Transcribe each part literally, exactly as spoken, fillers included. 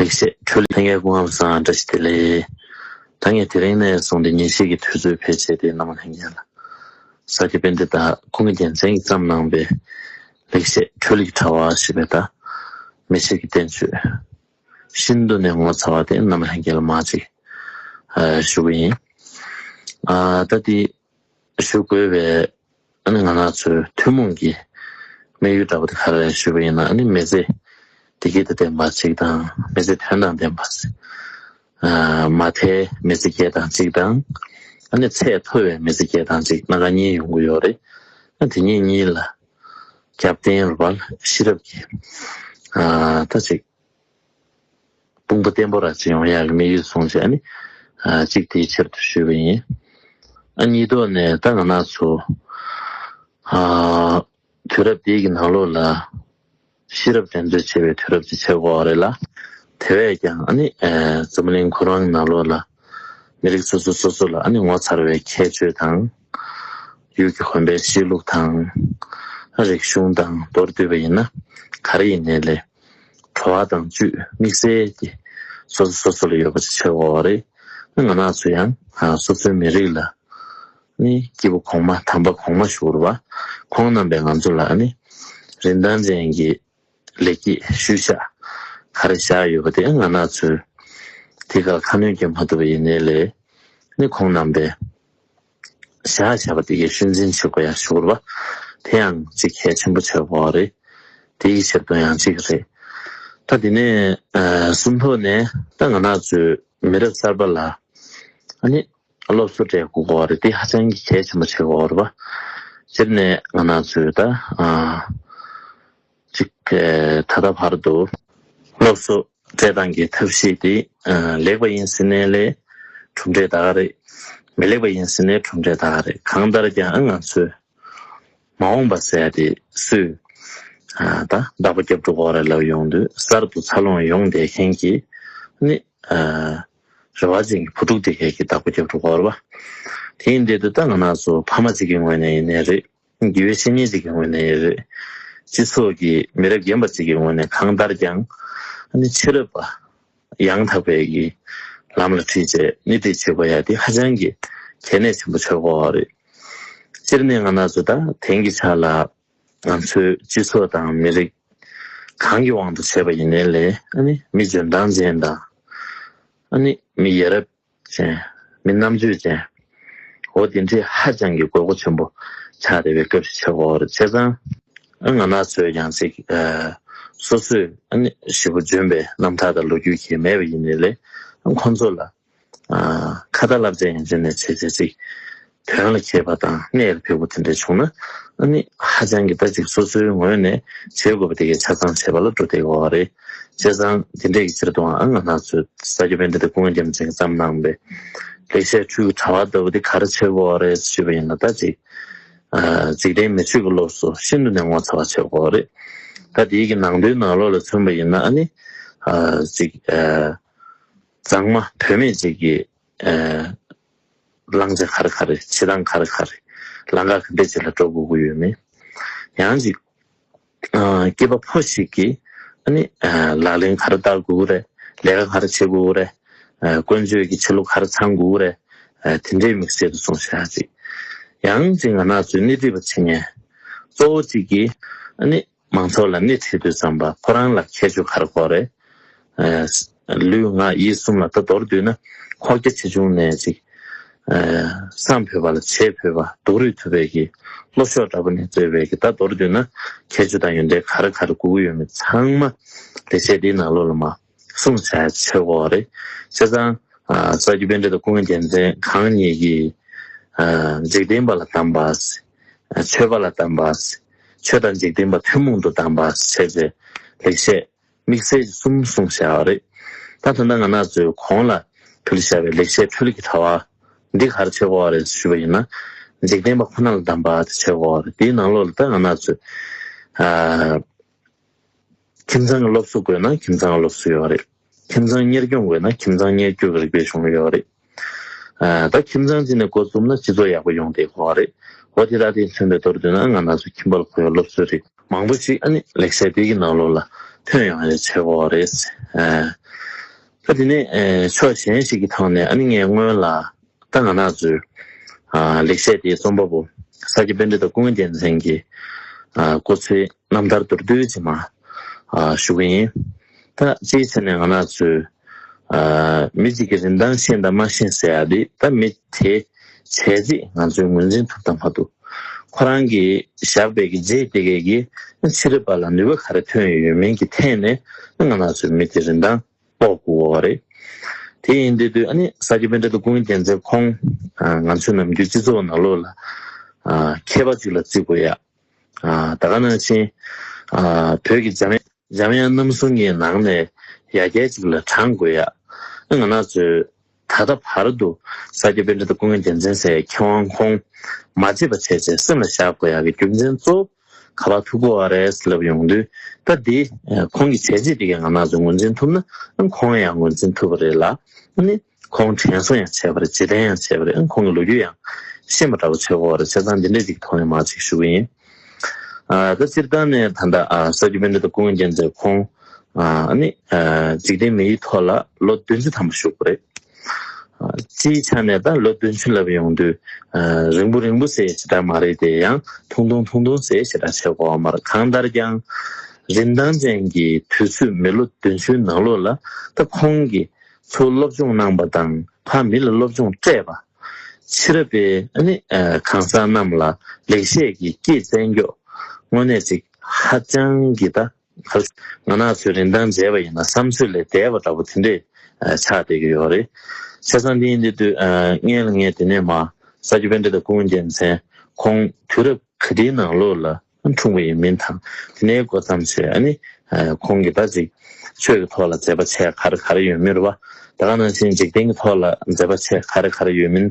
ལེགས་བཤད་འཕྲོ་ལས་ལྷན་རྒྱས་སྐུ་ཁམས་བཟང་། བཀྲ་ཤིས་བདེ་ལེགས། ད་ངས་དེ་རིང་ནས་བཟུང་སྟེ་ཉིན་ཤས་ཀྱི་དུས་ཚོད་བེད་སྤྱད་དེ་རྣམ་པ་ལྷན་རྒྱས་ལ་ས་སྐྱ་པཎྜི་ཏ་ཀུན་མཁྱེན་རྒྱལ་མཚན་གྱིས་བརྩམས་གནང་པའི་ལེགས་བཤད་འཕྲོ་ལས་ཀྱི་དྲ་བ་ཞེས་པའི་ད་མི་ཕྱེད་ཀྱི་བསྟན་བཅོས་ཤིན་ཏུ་ནས་ངོ་མཚར་བ་དེ་རྣམ་པ་ལྷན་རྒྱས་ལ་མར་ཅིག་ཨ་ཞུ་གི་ཡིན། ཨ་ད་དེ་ཞུ་དགོས་པའི་ཨ་ནི་ང་རང་ཚོའི་ཐུན་མོང་གི་དམིགས་ཡུལ་འདྲ་པོ་དེ་ག་རེ་རེད་ཞུས་པ་ཡིན་ན། ཨ་ནི་མི་ཚེ་བདེ་སྐྱིད་དང་ལྡན་པ་ཅིག་དང་། མི་ཚེ་དོན་དང་ལྡན་པ་ཅིག་ཨ་མ་མཐའི་མི་ཚེ་སྐྱེལ་སྟངས་གཅིག་དང་། ཨ་ནི་ཚད་མཐོ་བའི་མི་ཚེ་སྐྱེལ་སྟངས་གཅིག་སྣ་ཁ་གཉིས་ཡོང་གི་ཡོད་རེད། ཨ་དེ་གཉིས་གཉིས་ལ་རྒྱབ་རྟེན་རུ་བ་ཤེས་རབ་ཀྱི་ཨ་ད་ཅིག་དཔུང་པ་བརྟན་པོ་ར་ཅིག་ཡོང་ཡག་གི་དམིགས་ཡུལ་བཟུང་བྱས་ནས་ཨ་གཅིག་དེའི་ཕྱིར་དུ་ཞུས་པ་ཡིན། ཨ་གཉིས་ཐོག་ནས་ད་ང་རང་ཚོ་ཨ་དུས་རབས་འདི་གི་ནང་ལོགས་ལ་ཤེས་རབ་འགྲན་རྩོད་བྱེད་པའི་དུས་རབས་ཅིག་ཆགས་ཀྱི་ཡོད་རེད་ལ། དེ་བས་ཀྱང་ཨ་ནི་ཨ་འཛམ་བུ་གླིང་ཁོ་རང་ནང་ལོགས་ལ་མི་རིགས་སོ་སོ་སོ་སོ་ལ་ཨ་ནི་ངོ་མཚར་བའི་ཁྱད་ཆོས་དང་། ཡུལ་གྱི་དགོན་པའི་གཤིས་ལུགས་དང་། རིག་གཞུང་དང་མདོར་བསྡུས་པ་ཡིན་ན་ག་རེ་ཡིན་ནའི་ལས། བྲོ་བ་དང་བཅུད་དམིགས་བསལ་གྱི་སོ་སོ་སོ་སོ་ལ་ཡོད་པ་ཅིག་ཆགས་ཀྱི་ཡོད་རེད། ང་རང་ཚོ་ཡང་ཨ་སོ་སོའི་མི་རིགས་ལ་ནི་སྐྱེས་བུ་གོང་མ་དམ་པ་གོང་མ་ཞུ་བ། ཁོང་རྣམ་པས་ང་ཚོ་ལ་ནི་རིན་ཐང་ཅན་གྱི་ལེགས་སྐྱེས་ཤུལ་བཞག་ག་རེ་བཞག་ཡོད་པ་དེ་ང་རང་ཚོས་དེ་གར་ཁ་སྣོན་བརྒྱབ་མ་ཐུབ་པ་ཡིན་ནའི་ལས། ནི་ཁོང་རྣམ་པས་བཞག་བཞག་པ་དེ་གའི་ཤུལ་འཛིན་བྱེད་དགོས་ཡ་ཞུ་བ། དེ་ཡང་གཅིག་གལ་ཆེན་པོ་ཆགས་ཀྱི་ཡོད་རེད། དེའི་ཕྱིར་དུ་ཡང་གཅིག་རེད། ད་དེ་ནས་ཨ་གསུམ་ཐོག་ནས་ད་ང་རང་ཚོའི་མི་རབས་གསར་པ་ལ་ཨ་ནི་སློབ་གསོ་སྤྲད་དགོས་ཀྱི་ཡོད་རེད། དེ་ཧ་ཅང་གི་གལ་ཆེན་པོ་ཆགས་ཀྱི་ཡོད་རེད་པ། སྤྱིར་ནས་ང་རང་ཚོས་ད་ཨ་གཅིག་ཨ་ད་ལྟ་བར་དུ་སློབ་གསོ་སྤྲད་སྟངས་ཀྱི་ཐབས་ཤེས་དེ་ཨ་ལེགས་པ་ཡིན་ཟེར་ནའི་ལས་གྲུབ་འབྲས་ད་ག་རེད། མི་ལེགས་པ་ཡིན་ཟེར་ནའི་གྲུབ་འབྲས་ད་ག་རེད། གང་ལྟར་ཀྱང་ཨ་ང་ཚོས་མ་འོངས་པ་ཟེར་ཡ་དེ་སུས་ཨ་ད་བདག་པོ་རྒྱབ་འགྲོ་གི་ཡོད་རེད་ལབ་ཡོང་དུས། གསར་དུ་འཚར་ལོངས་ཡོང་བསྡད་མཁན་གྱི་ནི་ཨ་རེ་བ་ཅན་གྱི་བུ་ཕྲུག་དེ་གས་ཀྱིས་བདག་པོ་རྒྱབ་འགྲོ་གི་ཡོད་རེད་པ། དེ་ཡིན་དུས་ད་ང་རང་ཚོ་ཕ་མ་གཅིག་གི་ངོས་ནས་ཡིན་ནའི་རེད། དགེ་བའི་བཤེས་གཉེན་ཅིག་གི་ངོས་ནས་རེད། སྤྱི་ཚོགས་ཀྱི་མི་རབས་རྒན་པ་ཅིག་གི་ངོས་ནས་གང་ལྟར་ཀྱང་ཨ་ནི་ཕྱི་རབས་པ་ཡང་དག་པའི་གི་ལམ་ལ་ཁྲིད་བྱས་སྣེ་ཁྲིད་བྱེད་དགོས་ཡ་དེ་ཧ་ཅང་གི་གལ་གནད་ཆེན་པོ་ཆགས་ཀྱི་ཡོད་རེད། སྤྱིར་ནས་ང་རང་ཚོ་ད་དེང་གི་ཆ་ལ་ང་ཚོའི་སྤྱི་ཚོགས་དང་མི་རིགས་གང་གི་དབང་དུ་བྱས་པ་ཡིན་ནའི་ལས། ཨ་ནི་མི་འཇོན་ཐང་ཅན་དང་ཨ་ནི་མི་ཡ་རབས་ཅན། མི་རྣམ་དཔྱོད་ཅན། འོ་དེ་འདྲའི་ཧ་ཅང་གི་དགོས་མཁོ་ཆེན་པོ་ཆགས་བསྡད་པའི་སྐབས་ཤིག་ཆགས་ཀྱི་ཡོད་རེད། བྱས་ཙང་ཨ་ང་རང་ཚོས་ཡང་ཅིག་ཨ་སོ་སོས་ཨ་ནི་ཞེ་པོ་འཇོན་པའི་རྣམ་ཐར་དང་ལོ་རྒྱུས་ཁྱད་མེད་པ་ཡིན་ནའི་ལས། ཨ་ཁོང་ཚོ་ལ་ཨ་ཁ་ཏ་བསླབ་བྱ་ཡན་ཆད་ནས་བྱས་བྱས་ཅིག་དོན་ལ་མཁས་པ་དང་གནད་ལ་འཕེར་པོ་དེ་འདྲ་བྱུང་ན། ཨ་ནི་ཧ་ཅང་གི་ད་ཅིག་སོ་སོའི་ངོས་ནས་བྱེད་དགོས་པ་དེ་གའི་ཆ་ཚང་བྱེད་པ་ལ་འགྲོ་བསྡད་ཀྱི་ཡོད་རེད། བྱས་ཙང་དེ་འདྲས་ཀྱི་ཕྱིར་དུའང་ཨ་ང་རང་ཚོའི་ས་སྐྱ་པཎྜི་ཏ་ཀུན་དགའ་རྒྱལ་མཚན་གྱིས་བརྩམས་གནང་པའི་ལེགས་བཤད་འཕྲུལ་གྱི་དྲ་བ་ལྟ་བུ་དེ་ག་རེ་བྱེད་དགོས་རེད་ཞུས་པ་ཡིན་ན། ད་ཅིག་ཨ་འཇིག་རྟེན་མི་ཆོས་ཀྱི་སློབ་གསོ་ཤིན་ཏུ་ནས་ངོ་མཚར་བ་བྱེད་དགོས་རེད། ད་དེའི་གི་ནང་དོན་ནང་ལོགས་ལ་མཚོན་པ་ཡིན་ན། ཨ་ནི་ཨ་ཅིག་ཨ་གཙང་མ་དོན་མེད་ཅིག་གི་ཨ་བླང་བྱ་ག་རེ་ག་རེ། བྱེད་སྟངས་ག་རེ་ག་རེ། ལམ་ཁ་ག་འདྲས་ཅིག་ལ་འགྲོ་དགོས་ཀྱི་ཡོད་མེད། ཡང་ཅིག་ཨ་སྐྱེས་པ་ཕོ་ཞིག་གིས་ཨ་ནི་ཨ་ལག་ལེན་ག་རེ་བསྟར་དགོས་ཀྱི་རེད། ལས་ཀ་ག་རེ་བྱེད་དགོས་ཀྱི་རེད། ཨ་ཀུན་སྤྱོད་ཀྱི་ཆ་ལུགས་ག་རེ་ཚང་དགོས་ཀྱི་རེད། ཨ་དེ་འདྲའི་དམིགས་བསལ་དུ་གསུངས་བཞག་ཅིག་ཡང་ཅིག་ང་རང་ཚོའི་སྣེ་ཁྲིད་པ་བྱེད་མཁན་གཙོ་བོ་གཅིག་གིས་ཨ་ནི་མང་ཚོགས་ལ་སྣེ་ཁྲིད་དུས་ཙམ་པ་ཁོ་རང་ལ་ཁྱད་ཆོས་ག་རེ་དགོས་རེད། ཨ་ལུས་ངག་ཡིད་གསུམ་ལ་ད་མདོར་བསྡུས་ན་ཁོག་རྒྱ་ཆེ་ཆུང་ནས་ཅིག་ཨ་བསམ་ཕོད་པ་ལ་བྱེད་ཕོད་པ། སྡུག་རུས་ཐུབ་པའི་གི་བློ་ཤོག་འདྲ་པོ་ནས་བརྩེ་བའི་གི་ད་མདོར་བསྡུས་ན་ཁྱད་ཆོས་དང་ཡོན་ཏན་ག་རེ་ག་རེ་དགོས་ཀྱི་ཡོད་མེད་ཚང་མ་ལེགས་བཤད་འདིའི་ནང་ལོགས་ལ་མར་གསུངས་བྱས་ཆོག་གི་རེད། བྱས་ཙང་ཨ་ས་སྐྱ་པཎྜི་ཏ་ཀུན་དགའ་རྒྱལ་མཚན་གང་ཉིད་ཀྱིས་ཨ་འཇིག་རྟེན་པ་ལ་གདམས་པ། ཨ་ཆོས་པ་ལ་གདམས་པ། ཆོས་དང་འཇིག་རྟེན་པ་ཐུན་མོང་དུ་གདམས་པ་བྱས་ཏེ་ལེགས་བཤད་དམིགས་བསལ་གྱི་གསུམ་གསུངས་བཞག་པ་རེད། ད་ད་ལྟ་ང་རང་ཚོའི་གོང་ལ་ཕུལ་བཞག་པའི་ལེགས་བཤད་འཕྲོ་ལས་ཀྱི་དྲ་བ་འདི་ག་རེ་བྱེད་དགོས་པ་རེད་ཞུས་པ་ཡིན་ན། འཇིག་རྟེན་པ་ཁོ་ན་ལ་གདམས་པ་དེ་བྱེད་དགོས་པ་རེད། དེའི་ནང་ལོགས་ལ་ད་ང་རང་ཚོས་ཨ་ཁྱིམ་ཚང་གི་སློབ་གསོ་དགོས་ན་ཁྱིམ་ཚང་གི་སློབ་གསོ་ཡོད་རེད། ཁྱིམ་ཚང་གཉེར་སྐྱོང་དགོས་ན་ཁྱིམ་ཚང་གཉེར་སྐྱོང་གི་རིག་པའི་གཞུང་ལུགས་ཡོད་རེད། ཨ་ད་ཁྱིམ་ཚང་གཅིག་ནས་འགོ་བཙུགས་ན་སྤྱི་ཚོགས་ཡག་པོ་ཡོང་བསྡད་ཀྱི་ཡོད་རེད། འོ་དེ་དག་དེ་མཚོན་པའི་མདོར་བསྡུས་ན་ང་རང་ཚོ་ཁྱིམ་པ་ལ་གོ་ཡ་སློབ་གསོའི་རིགས་མང་པོ་ཞིག་ཨ་ནི་ལེགས་བཤད་འདི་གི་ནང་ལོགས་ལ་ཐོན་ཡོང་ཡ་བྱེད་དགོས་རེད། ཨ་ ད་དེ་ནས་ཨེ་ཕྱོགས་གཞན་ཞིག་གི་ཐོག་ནས་ཨ་ནི་ངས་སྔོན་ལ་ད་ང་རང་ཚོའི་ཨ་ལེགས་བཤད་དེའི་རྩོམ་པ་པོ་ས་སྐྱ་པཎྜི་ཏ་ཀུན་དགའ་རྒྱལ་མཚན་གྱི་ཨ་སྐུ་ཚེའི་རྣམ་ཐར་མདོར་བསྡུས་ཅིག་མར་ཨ་ཞུ་གི་ཡིན། ད་སྤྱིའི་ཆ་ནས་ང་རང་ཚོའི་ཨ་མི་གཅིག་གི་རིན་ཐང་ཤེས་དང་མ་ཤེས་ཟེར་ཡ་དེ་ད་མི་དེ་བྱས་རྗེས་ང་ཚོས་ངོས་འཛིན་ཐུབ་དང་མ་ཐུབ། ཁོ་རང་གིས་བཞག་པའི་གི་རྗེས་དེ་གའི་གི་ཕྱི་རབས་པ་ལ་ནུས་པ་ག་རེ་ཐོན་ཡོད་མིན་གྱི་ཐད་ནས་ང་རང་ཚོའི་མི་དེ་རིན་ཐང་དཔོག་དགོས་པ་རེད། དེ་ཡིན་དུས་དུས་ཨ་ནི་ས་སྐྱ་པཎྜི་ཏ་ཀུན་མཁྱེན་མཚན་ཁོང་ཨ་ང་ཚོའི་ནམ་རྒྱུན་སྤྱི་ཚོགས་ནང་ལོགས་ལ་ཨ་མཁས་པ་ཅིག་ལ་བརྩི་དགོས་ཡ། ཨ་ད་ག་ནང་བཞིན་ཨ་བོད་ཀྱི་འཇམ་དབྱངས་འཇམ་དབྱངས་རྣམ་གསུམ་གྱི་ནང་ནས་ཡ་གྱལ་ཅིག་ལ་བགྲང་དགོས་ཡ། ཨ་ང་རང་ཚོའི་ད་ལྟ་བར་དུ་ས་སྐྱ་པཎྜི་ཏ་ཀུན་མཁྱེན་རྒྱལ་མཚན་ཟེར་མཁས་དབང་ཁོང་མ་བརྗེད་པ་བྱས་བྱས་སེམས་ལ་བཞག་དགོས་ཡ་གི་རྒྱུ་མཚན་གཙོ་བོ་ག་པར་ཐུག་གི་ཡོད་རེད་ལབ་ཡོང་དུས། ད་འདི་ཁོང་གི་བྱས་རྗེས་དེ་གས་ང་རང་ཚོས་ངོས་འཛིན་ཐུབ་ན་ཁོང་ཡང་ངོས་འཛིན་ཐུབ་པ་རེད་ལ། ཨ་ནི་ཁོང་དྲན་གསོ་ཡང་བྱས་པ་རེད། རྗེས་དྲན་ཡང་བྱས་པ་རེད། ཨ་ཁོང་གི་ལོ་རྒྱུས་ཡང་ཤེས་པ་འདྲ་པོ་བྱེད་དགོས་པ་རེད། བྱས་ཙང་འདི་འདྲས་ཅིག་ཐོག་ནས་མར་ཅིག་ཞུ་གི་ཡིན། ཨ་ད་སྤྱིར་བཏང་ནས་ད་ལྟ་ཨ་ས་སྐྱ་པཎྜི་ཏ་ཀུན་མཁྱེན་མཚན་ཁོང་ཨ་ནི་ཨ་འཇིག་རྟེན་མི་ཡི་ཐོག་ལ་ལོ་བདུན་ཅུ་ཐམ་པ་བཞུགས་པ་རེད། ཨ་སྤྱིའི་ཆ་ནས་ད་ལོ་བདུན་ཅུ་ལབ་ཡོང་དུས་ཨ་རིང་པོ་རིང་པོ་ཟེར་ཞེ་དྲག་མ་རེད་དེ། ཡང་ཐུང་ཐུང་ཐུང་ཐུང་ཟེར་ཞེ་དྲག་བྱེད་དགོས་པ་མ་རེད། གང་ལྟར་ཀྱང་རིན་ཐང་ཅན་གྱི་དུས་ཚོད་མི་ལོ་བདུན་ཅུའི་ནང་ལོགས་ལ་ད་ཁོང་གིས་ཚུར་སློབ་སྦྱོང་གནང་པ་དང་ཕར་མི་ལ་སློབ་སྦྱོང་སྤྲད་པ། ཕྱི་རབས་པའི་ཨ་ནི་ཨ་གང་ཟག་རྣམས་ལ་ལེགས་བཤད་ཀྱི་སྐྱེས་བཙན་མགྱོགས་དངོས་གནས་ཅིག་ཧ་ཅང་གི་ད་ག་རེ་ང་རང་ཚོའི་རིན་ཐང་བྱས་པ་ཡིན་ན་བསམ་ཚོད་ལས་འདས་པ་འདྲ་པོ་དེ་འདྲས་ཨ་ཆགས་བསྡད་ཀྱི་ཡོད་རེད། བྱས་ཙང་འདི་ཡིན་དུས་དུས་ཨ་སྔོན་ལ་ངས་དེ་ནས་མར་ས་སྐྱ་པཎྜི་ཏ་ཀུན་མཁྱེན་མཚན་ཁོང་དུས་རབས་ག་དེའི་ནང་ལོགས་ལ་འཁྲུངས་པ་ཡིན་མིན་དང་། དེ་ནས་འགོ་བརྩམས་བྱས་ཨ་ནི་ཨ་ཁོང་གིས་ད་ཅིག་ཆོས་ཀྱི་ཐོག་ལ་མཛད་པ་བྱས་ག་རེ་ག་རེ་ཡོད་མེད་རེད་པ། ད་ག་ནང་བཞིན་འཇིག་རྟེན་གྱི་ཐོག་ལ་མཛད་པ་བྱས་ག་རེ་ག་རེ་ཡོད་མིན།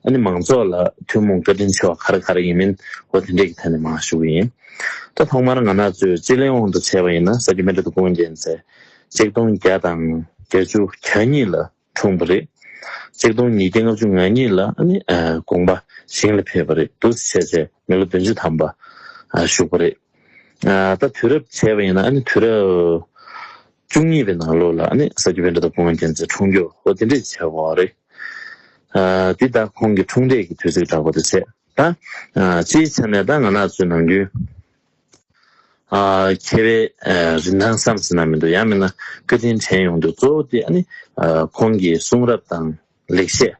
ཨ་ནི་མང་ཚོགས་ལ་ཐུན་མོང་བཀའ་དྲིན་ཆེ་བ་ག་རེ་ག་རེ་ཡིན་མིན། འོ་དེ་འདྲས་ཀྱི་ཐད་ནས་མར་ཞུ་གི་ཡིན། ད་ཐོག་མར་ང་རང་ཚོས་སྤྱི་ལེའི་དབང་དུ་བྱས་པ་ཡིན་ན་ས་སྐྱ་པཎྜི་ཏ་ཀུན་མཁྱེན་མཚན་ཆིག་སྟོང་བརྒྱ་དང་བརྒྱད་ཅུ་གྱ་གཉིས་ལ་འཁྲུངས་པ་རེད། ཆིག་སྟོང་ཉིས་བརྒྱ་ལྔ་བཅུ་ང་གཉིས་ལ་ཨ་ནི་ཨ་དགོངས་པ་ཞིང་ལ་ཕེབས་པ་རེད། འདུག་སེ་བྱས་བྱས་མི་ལོ་བདུན་ཅུ་ཐམ་པ་ཨ་བཞུགས་པ་རེད། ཨ་ད་དུས་རབས་བྱས་པ་ཡིན་ན་ཨ་ནི་དུས་རབས་བཅུ་གཉིས་པའི་ནང་ལོགས་ལ་ཨ་ནི་ས་སྐྱ་པཎྜི་ཏ་ཀུན་མཁྱེན་མཚན་འཁྲུངས་རྒྱུ་འོ་དེ་འདྲས་བྱས་པ་རེད། ཨ་འདི་ད་ཁོང་གི་འཁྲུངས་འདས་ཀྱི་དུས་ཚིགས་འདྲ་པོ་དེ་བྱས། ད་ཨ་སྤྱིའི་ཆ་ནས་ད་ང་རང་ཚོའི་ནམ་རྒྱུན་ཨ་མཁས་པའི་ཨ་རིན་ཐང་བསམ་ཟིན་ན་མི་འདུག་ཡང་མིན་ན་བཀའ་དྲིན་དྲན་ཡོང་དུས་གཙོ་བོ་དེ་ཨ་ནི་ཨ་ཁོང་གི་གསུང་རབ་དང་ལེགས་བཤད་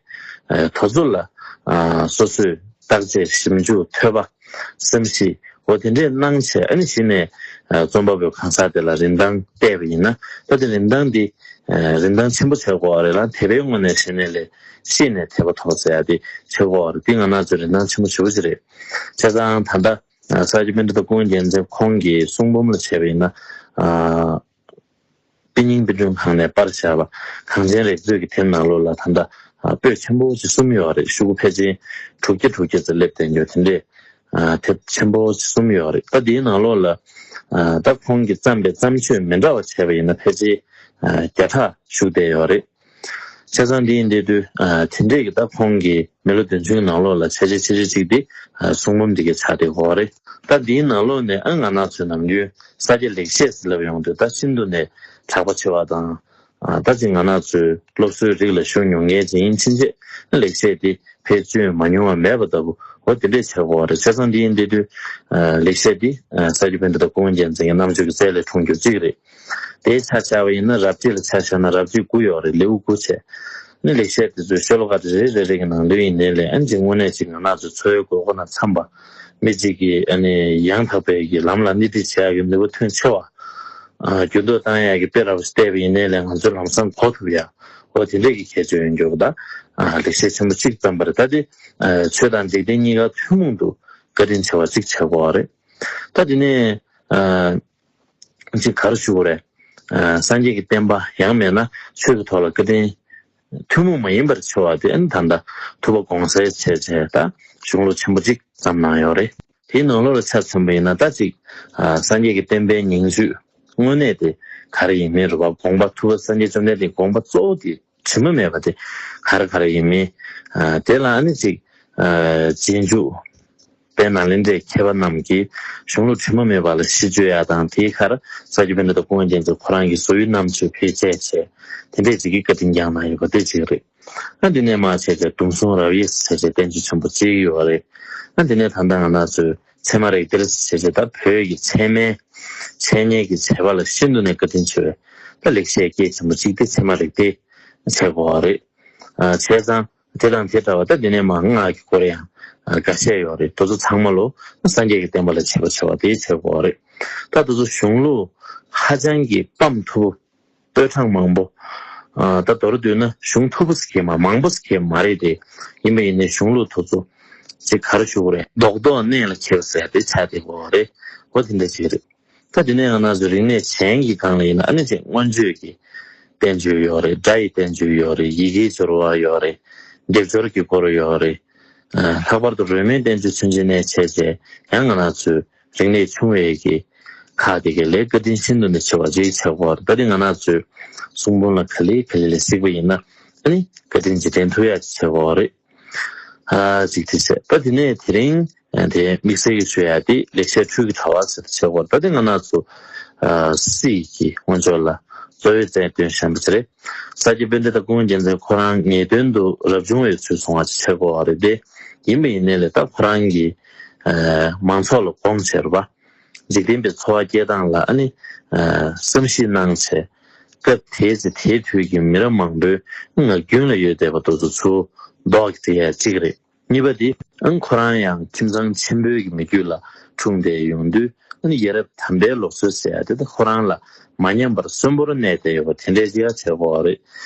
ཨ་དེ་ཚོ་ལ་ཨ་སོ་སོས་བརྟག་དཔྱད་ཞིབ་འཇུག་ཐོས་པ་བསམ་གཞིག་འོ་དེ་འདྲས་གནང་བྱས། ཨ་ནི་གཞི་ནས་ཨ་རྩོམ་པ་པོའི་གང་ཟག་དེ་ལ་རིན་ཐང་གཏད་པ་ཡིན་ན་ད་དེ་རིན་ཐང་འདི་ཨ་རིན་ཐང་ཆེན་པོ་བྱེད་དགོས་པ་རེད་ལ། དད་པའི་ངོས་ནས་བྱས་ནས་ལས་ཤེས་ནས་དད་པ་ཐོབ་ཟེར་ཡ་དེ་བྱེད་དགོས་པ་རེད། འདི་ང་རང་ཚོའི་རིན་ཐང་ཆེན་པོ་ཞེ་པོ་ཅིག་རེད། བྱས་ཙང་ད་ལྟ་ཨ་ས་སྐྱ་པཎྜི་ཏ་ཀུན་མཁྱེན་མཚན་ཁོང་གི་གསུང་འབུམ་ལ་བྱས་པ་ཡིན་ན། ཨ་དཔེ་རྙིང་དཔེ་སྐྲུན་ཁང་ནས་པར་བཞག་པ་གངས་ཅན་རིག་མཛོད་ཀྱི་དེབ་ནང་ལོགས་ལ་ད་ལྟ་ཨ་པོད་ཆེན་པོ་ཅིག་གསུམ་ཡོད་རེད། ཤོག་གུ་ཕལ་ཆེར་དྲུག་བརྒྱ་དྲུག་བརྒྱ་ཙམ་སླེབས་བསྡད་ཡོད། དེ་འདྲས་ཨ་དེབ་ཆེན་པོ་ཅིག་གསུམ་ཡོད་རེད། ད་འདིའི་ནང་ལོགས་ལ་ཨ་ད་ཁོང་གིས་བརྩམས་པའི་བརྩམས་ཆོས་མི་འདྲ་བ་བྱས་པ་ཡིན་ན་ཕལ་ཆེར་ཨ་བརྒྱ་ཕྲག་བཞུགས་བསྡད་ཡོད་རེད། བྱས་ཙང་འདི་ཡིན་དེ་དུས་ཨ་དེ་འདྲས་ཀྱི་ད་ཁོང་གི་མི་ལོ་བདུན་ཅུའི་ནང་ལོགས་ལ་ཆ་ཆེ་ཆེ་ཆེ་གཅིག་དེ་ཨ་གསུང་འབུམ་འདི་གའི་ཆགས་བསྡད་ཡོད་རེད། ད་འདིའི་ནང་ལོགས་ནས་ཨ་ང་རང་ཚོའི་ནམ་རྒྱུན་ས་སྐྱ་ལེགས་བཤད་ཟེར་ལབ་ཡོང་དུས་ད་ཤིན་ཏུ་ནས་གྲགས་པ་ཆེ་བ་དང་། ཨ་ད་ཅིག་ང་རང་ཚོའི་སློབ་གསོའི་རིགས་ལ་ཞུགས་མྱོང་མཁན་ཅིག་ཡིན་ཕྱིན་ཆད་ལེགས་བཤད་འདི་ཕལ་ཆེར་མ་མྱོང་བ་མེད་པ་ལྟ་བུ་འོ་དེ་འདྲས་བྱེད་དགོས་པ་རེད། བྱས་ཙང་འདི་ཡིན་དེ་དུས་ཨ་ལེགས་བཤད་འདི་ཨ་ས་སྐྱ་པཎྜི་ཏ་ཀུན་མཁྱེན་མཚན་གྱི་རྣམ་དཔྱོད་ཀྱི་རྩལ་ལས་འཁྲུངས་རྒྱུ་གཅིག་རེད། དེའི་ཆ་བཞག་པ་ཡིན་ན་རབ་བྱེད་ལ་ཆ་བཞག་ན་རབ་བྱེད་དགུ་ཡོད་རེད། ལེའུ་དགུ་བྱས། ཨ་ནི་ལེགས་བཤད་དེ་ཚོའི་ཤོ་ལོ་ཀ་དེ་རེ་རེ་རེ་གི་ནང་ལོས་ཡིན་ནའི་ལས་ཨ་ནི་ཅིག་དངོས་གནས་ཅིག་ང་རང་ཚོའི་འཚོ་བའི་དགོས་མཁོ་དང་འཚམས་པ། མི་གཅིག་གིས་ཨ་ནི་ཡང་དག་པའི་གི་ལམ་ལ་སྣེ་ཁྲིད་བྱེད་ཡག་གི་ནུས་པ་ཐོན་ཆེ་བ། ཨ་འགྱུར་ལྡོག་བཏང་ཡག་གི་དཔེ་ར་བ་ཞིག་བལྟས་པ་ཡིན་ནའི་ལས་ང་ཚོས་ལམ་སང་གོ་ཐུབ་ཡག་འོ་དེ་འདྲས་ཀྱི་ཁྱད་ཆོས་ཡོད་འགྱོག་ད། ཨ་ལེགས་བཤད་ཆེན་པོ་གཅིག་བརྩམས་པ་རེད། ད་དེ་ཨ་ཆོས་དང་འཇིག་རྟེན་གཉིས་ཀ་ཐུན་མོང་དུ་བཀའ་དྲིན་ཆེ་བ་གཅིག་བྱེད་དགོས་པ་རེད། ད་དེ་ནས་ཨ། ཅིག་ག་རེ་ཞུ་དགོས་རེད། ཨ་སངས་རྒྱས་ཀྱི་བསྟན་པ་ཡང་མེད་ན་ཆོས་ཀྱི་ཐོག་ལ་བཀའ་དྲིན་ཐུན་མོང་མ་ཡིན་པར་ཆེ་བ་དེ་ཨ་ནི་ད་ལྟ་ཐུབ་པ་དགོངས་སེལ་བྱས་བྱས་ད་གཞུང་ལུགས་ཆེན་པོ་གཅིག་བརྩམས་གནང་ཡོད་རེད། དེའི་ནང་ལོགས་ལ་ཆ་མཚོན་པ་ཡིན་ན་ད་ཅིག་ཨ་སངས་རྒྱས་ཀྱི་བསྟན་པའི་ཉིང་བཅུད་དངོས་གནས་དེ་ག་རེ་ཡིན་མིན་རེད་བ། དགོངས་པ་ཐུབ་པ་སངས་རྒྱས་བཅོམ་ལྡན་འདས་དགོངས་པ་གཙོ་བོ་དེ་དྲི་མ་མེད་པ་དེ་ག་རེ་ག་རེ་ཡིན་མིན། ཨ་དེ་ལ་ཨ་ནི་ཅིག་ཨ་རྗེས་འཇུག་དཔལ་ནཱ་ལེནྡྲའི་མཁས་པ་རྣམས་ཀྱིས་གཞུང་ལུགས་དྲི་མ་མེད་པ་ལ་གཞི་བཅོལ་ཡ་དང་། དེའི་ཁར་ས་སྐྱ་པཎྜི་ཏ་ཀུན་མཁྱེན་མཚན་ཁོ་རང་གི་བཟོ་བའི་རྣམ་དཔྱོད་བེད་སྤྱད་བྱས། དེ་འདྲས་ཅིག་གི་བཀའ་དྲིན་བསྐྱངས་གནང་ཡོད་པ་དེ་གཅིག་རེད། ཨ་འདི་ནས་མར་བྱས་ཏེ་གདུང་སྲོང་རབ་དབྱེ་ཟེར་བྱས་བསྟན་བཅོས་ཆེན་པོ་གཅིག་ཡོད་རེད། ཨ་འདི་ནས་ད་ལྟ་ང་རང་ཚོའི་ཚད་མ་རིགས་གཏེར་ཟེར་བྱས་ད་བོད་ཀྱི་ཚད་མའི་འཆད་ཉན་གྱི་བྱ་བ་ལ་ཤིན་ཏུ་ནས་བཀའ་དྲིན་ཆེ་བའི་ད་ལེགས་བཤད་སྐྱེས་ཆེན་པོ་གཅིག་དེ་ཚད་མ་རིགས་གཏེར་བྱས་དགོས་པ་རེད། ཨ་བྱས་ཙང་དེ་དང་དེ་འདྲ་བ་ད་འདི་ནས་མར་སྔགས་ཀྱི་སྐོར་ཡང་ཨ་འགའ་ཤས་ཡོད་རེད། དེ་ཚོ་ཚང་མ་ལོ་སངས་རྒྱས་ཀྱི་བསྟན་པ་ལ་བྱེད་པ་བྱ་བ་དེ་བྱས་དགོས་པ་རེད། ད་དེ་ཚོ་གཞུང་ལུགས་ཧ་ཅང་གི་སྤམ་མཐུ་པོ། པོད་གྲངས་མང་པོ། ཨ་ད་མདོར་བསྡུས་ན་གཞུང་མཐུ་པོ་ཟེར་གྱི་མ་མང་པོ་ཟེར་གྱི་མ་རེད་དེ། ཡིན་པ་ཡིན་ནའི་གཞུང་ལུགས་དེ་ཚོ་ཅིག་ག་རེ་ཞུ་དགོས་རེད། རྡོག་རྡོག་གནད་ལ་འཁེལ་ཟེར་དེ་ཆགས་བསྡད་ཡོད་རེད། འོ་དེ་འདྲ་ཅིག་རེད། ད་དེ་ནས་ང་རང་ཚོ་རིག་གནས་གཞན་གྱི་སྒང་ལ་ཡིན་ན་ཨ་ནི་ཅིག་མངོན་བརྗོད་ཀྱི་བསྟན་བཅོས་ཡོད་རེད། སྒྲ་ཡི་བསྟན་བཅོས་ཡོད་རེད། ཡི་གེའི་སྦྱོར་བ་ཡོད་རེད། སྡེབ་སྦྱོར་གྱི་སྐོར་ཡོད་རེད། ཨ་ལྷག་པར་དུ་རོལ་མོའི་བསྟན་བཅོས་ཚུན་ཆད་ནས་བྱས་བྱས་ཡང་ང་རང་ཚོའི་རིག་གནས་ཆུང་བའི་གི་ཁག་དེ་གའི་ལས་བཀའ་དྲིན་ཤིན་ཏུ་ནས་ཆེ་བ་ཅིག་ཆགས་ཀྱི་ཡོད་རེད། ད་དེ་ང་རང་ཚོའི་གསུང་འབུམ་ལ་ག་ལེ་ག་ལེ་ལ་གཟིགས་པ་ཡིན་ན་ཨ་ནི་བཀའ་དྲིན་རྗེས་དྲན་ཐུབ་ཡག་ཅིག་ཆགས་ཀྱི་ཡོད་རེད། ཨ་ཅིག་དེ་བྱས། ད་དེ་ནས་དེ་རིང་དེ་དམིགས་བསལ་གྱི་ཞུ་ཡག་དེ་ལེགས་བཤད་འཕྲུལ་གྱི་དྲ་བ་ཟེར་དུ་ཆགས་ཀྱི་ཡོད་རེད། ད་དེ་ང་རང་ཚོ་ཨ་སྲིད་ཀྱི་དབང་ཆོག་ལ་གཙོ་བོའི་རྩལ་འདོན་བཞིན་པ་ཅིག་རེད། ས་སྐྱ་པཎྜི་ཏ་ཀུན་དགའ་རྒྱལ་མཚན་ཁོ་རང་ངེས་དོན་དུ་རབ་བྱུང་བའི་ཚུལ་བཟུང་བ་ཅིག་ཆགས་ཀྱི་ཡོད་རེད་དེ། ཡིན་པ་ཡིན་ནའི་ལས་ད་ཁོ་རང་གིས་ཨ་མང་ཚོགས་ལ་དགོངས་བྱས་རེད་པ། འཇིག་རྟེན་པའི་འཚོ་བ་སྐྱེལ་སྟངས་ལ་ཨ་ནི་ཨ་བསམ་གཞིག་གནང་བྱས། སྐབས་དེའི་ཚེ་དེའི་དུས་ཀྱི་མི་རབས་མང་པོའི་ངག་རྒྱུན་ལ་ཡོད་བསྡད་པ་དེ་ཚོ་ཚུར་ལྡོག་གི་བྱེད་ཡ་གཅིག་རེད། གཉིས་པ་དེ་ཨ་ནི་ཁོ་རང་ཡང་ཁྱིམ་ཚང་ཆེན་པོའི་གི་མི་རྒྱུད་ལ་འཁྲུངས་བསྡད་ཡོང་དུས་ཨ་ནི་ཡ་རབས་དམ་པའི་ལུགས་སྲོལ་ཟེར་ཡ་དེ་ད་ཁོ་རང་ལ་མ་ཉམས་པར་གསོན་པོར་གནས་བསྡད་ཡོད་པ་དེ་འདྲའི་ཅིག་ཡང་བྱེད་དགོས་པ་རེད།